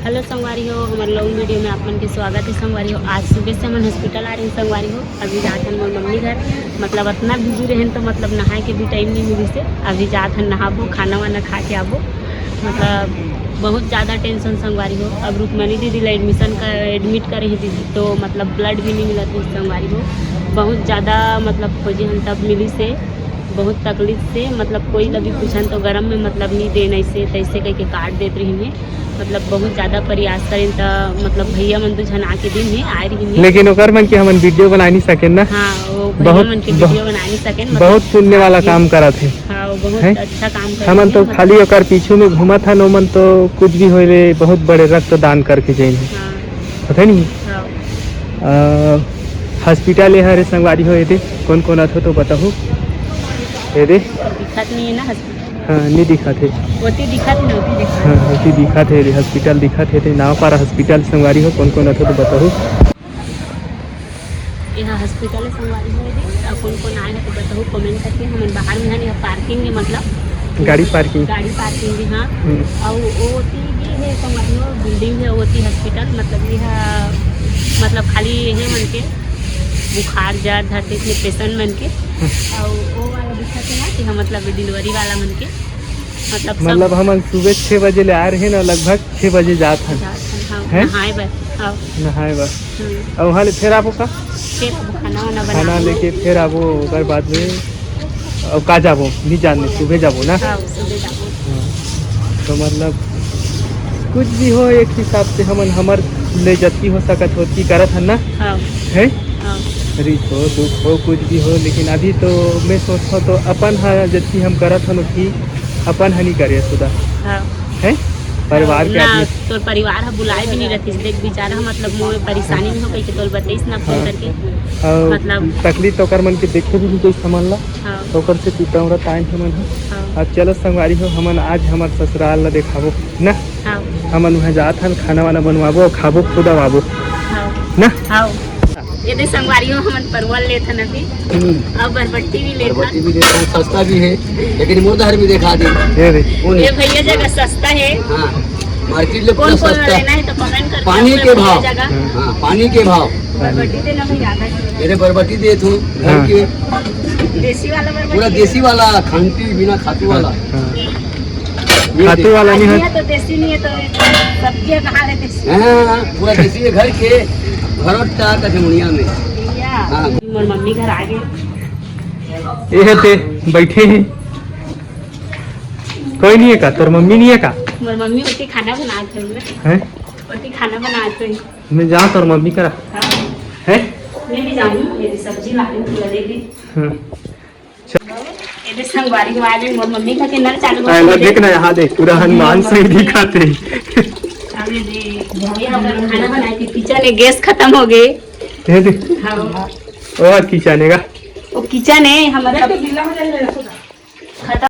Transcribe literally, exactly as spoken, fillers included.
Hello संगवारी हो, हमर लॉन्ग वीडियो में आप मन के स्वागत है संगवारी हो। आज सुबह से हमन हॉस्पिटल आ रहे हैं संगवारी हो। अभी जात हन मोर मम्मी घर, मतलब अतना बिजी रहेन तो मतलब नहाए के भी टाइम नहीं मिलिस हे। अभी जात हन नहाबो, खाना वाना खा के आबो। मतलब बहुत ज़्यादा टेंशन संगवारी हो। अब रुक्मणी दीदी ला एडमिशन कर, एडमिट करे हे दीदी, तो मतलब ब्लड भी नहीं मिलत हे संगवारी हो। बहुत ज़्यादा मतलब खोजे हन तब मिलिस हे। बहुत तकलीफ से मतलब कोई ला भी पूछन तो गरम में मतलब नहीं देन, ऐसे तैसे कह के काट देत रहिन हे। मतलब बहुत ज्यादा प्रयास करेन त मतलब भैया मन दू झन आके दिन हे, आए रहिन हे। लेकिन ओकर मन के हमन वीडियो बना नहीं सकेन ना। हाँ, वो भैया बहुत, मन के बहुत, वीडियो बना नहीं सकेन, मतलब बहुत पुण्य वाला आके काम करत हे। हाँ, वो बहुत हैं? अच्छा काम करत हमन हे, तो मतलब खाली ओकर पीछू में घूमत हन, ओमन तो कुछ भी होए ले बहुत बड़े रक्तदान करके जइन हे। हाँ। पता नहीं। हाँ। अ, हॉस्पिटल ये हरे संगवारी हो, एदे कोन कोन आथो तो बताहू। एदे दिखत नहीं है ना हॉस्पिटल। हाँ, नहीं दिखत हे। ओती दिखत नहीं, ओती दिखत हाँ, ओती दिखत हे, एदे हॉस्पिटल दिखत हे, एदे नावपारा हॉस्पिटल संगवारी हो, कोन कोन आथो तो बताहू। यहाँ हॉस्पिटल है संगवारी हो, एदे अउ कोन कोन आए हो तो बताहू कमेंट करके। हमन बाहर में हन, यहाँ पार्किंग है, मतलब गाड़ी पार्किंग। गाड़ी पार्किंग है, हाँ। हम्म। अउ ओती भी है संगवारी हो, बिल्डिंग है, ओती हॉस्पिटल, मतलब ये है, मतलब खाली ये है मन के बुखार जर धरते थे पेशेंट मन के। हम्म। अउ वो वाला दिखत है ना कि हाँ, मतलब डिलीवरी वाला मन के, मतलब सब मतलब हमन सुबह छः बजे ले आए रहे ना, लगभग छः बजे जात हन। जात हन, हाँ, हैं? नहाए बर, हाँ। नहाए बर। हम्म। अउ वहाँ ले फिर आबो का? फिर आबो खाना वाना खाना बनाबो। लेके फिर आबो, ओकर बाद में अउ का जाबो, नहीं जाने, सुबह जाबो ना। हाँ, सुबह जाबो। हाँ। तो मतलब कुछ भी हो, एक हिसाब से हमन हमर ले जतकी हो सकत होतकी करत हन ना। हाँ। हैं? हाँ। रिस हो, दुख हो, कुछ भी हो, लेकिन अभी तो मैं सोचता तो अपन हा जतकी हम करत हन ओतकी अपन हा नहीं करे सुधा। हाँ। हैं? परिवार के ना, आदमी। तोर परिवार हा बुलाए भी नहीं रहतिस, देख बेचारा, मतलब मोर परेशानी में हो कह के तोर बतईस ना फोन हाँ। करके। अउ मतलब तकलीफ तो ओकर मन के देखे भी नहीं कोई समझ ला। हाँ। तो ओकर से पिता हमरा टाइम से मन हो। हाँ। अब चलो संगवारी हो, हमन आज हमर ससुराल ला देखाबो ना। हाँ। हमन वहाँ जात हन, खाना वाना बनवाबो, खाबो, खुद आवाबो। हाँ। ना? हाँ। ये दे संगवारी हो, हमन परवल लेत हन अभी। हम्म। अब बरबट्टी भी लेत हन। बरबट्टी भी लेत हन, सस्ता भी है, लेकिन मोर डहर भी देखा दे। ये दे। कौन ये है? भैया जगह सस्ता है। हाँ, मार्केट ले कौन पूरा कौन सस्ता। लेना है तो कमेंट करके पानी के भाव। जगह। हाँ, पानी के भाव। बरबट्टी देना भाई ज्यादा है। ये दे बरबट्टी देत हूँ, घर हाँ। के। देसी वाला बरबट्टी पूरा है। देसी वाला, खांटी बिना खातू वाला। हाँ। ये खातू देख। वाला नहीं है। ये तो देसी नहीं है, तो सब्जियां कहाँ है देसी? हाँ, पूरा देसी है, घर के, घर का कठमुनिया में। भैया, हाँ। मोर मम्मी घर आ गए। ये है ते, बैठे हैं। कोई नहीं है का? तोर मम्मी नहीं है का? मोर मम्मी ओती खाना बनात है। हैं? ओती खाना बनात है। मैं जाऊँ तोर मम्मी करा। हाँ। हैं? मैं भी जाऊँ, मेरी सब्जी ला दूँ, पूरा दे दे। हाँ। ये दे संगवारी हो आए, मोर मम्मी का के नल चालू हो अरे, गए। देख ना, यहाँ देख, पूरा हनुमान से ही दिखाते हैं। अरे दे, भैया हम लोग खाना बनाए थे, किचन में गैस खत्म हो गए। ये देख। हाँ। और किचन है का? वो किचन है हमारा। तो गीला हो जाएगा, रखो ना।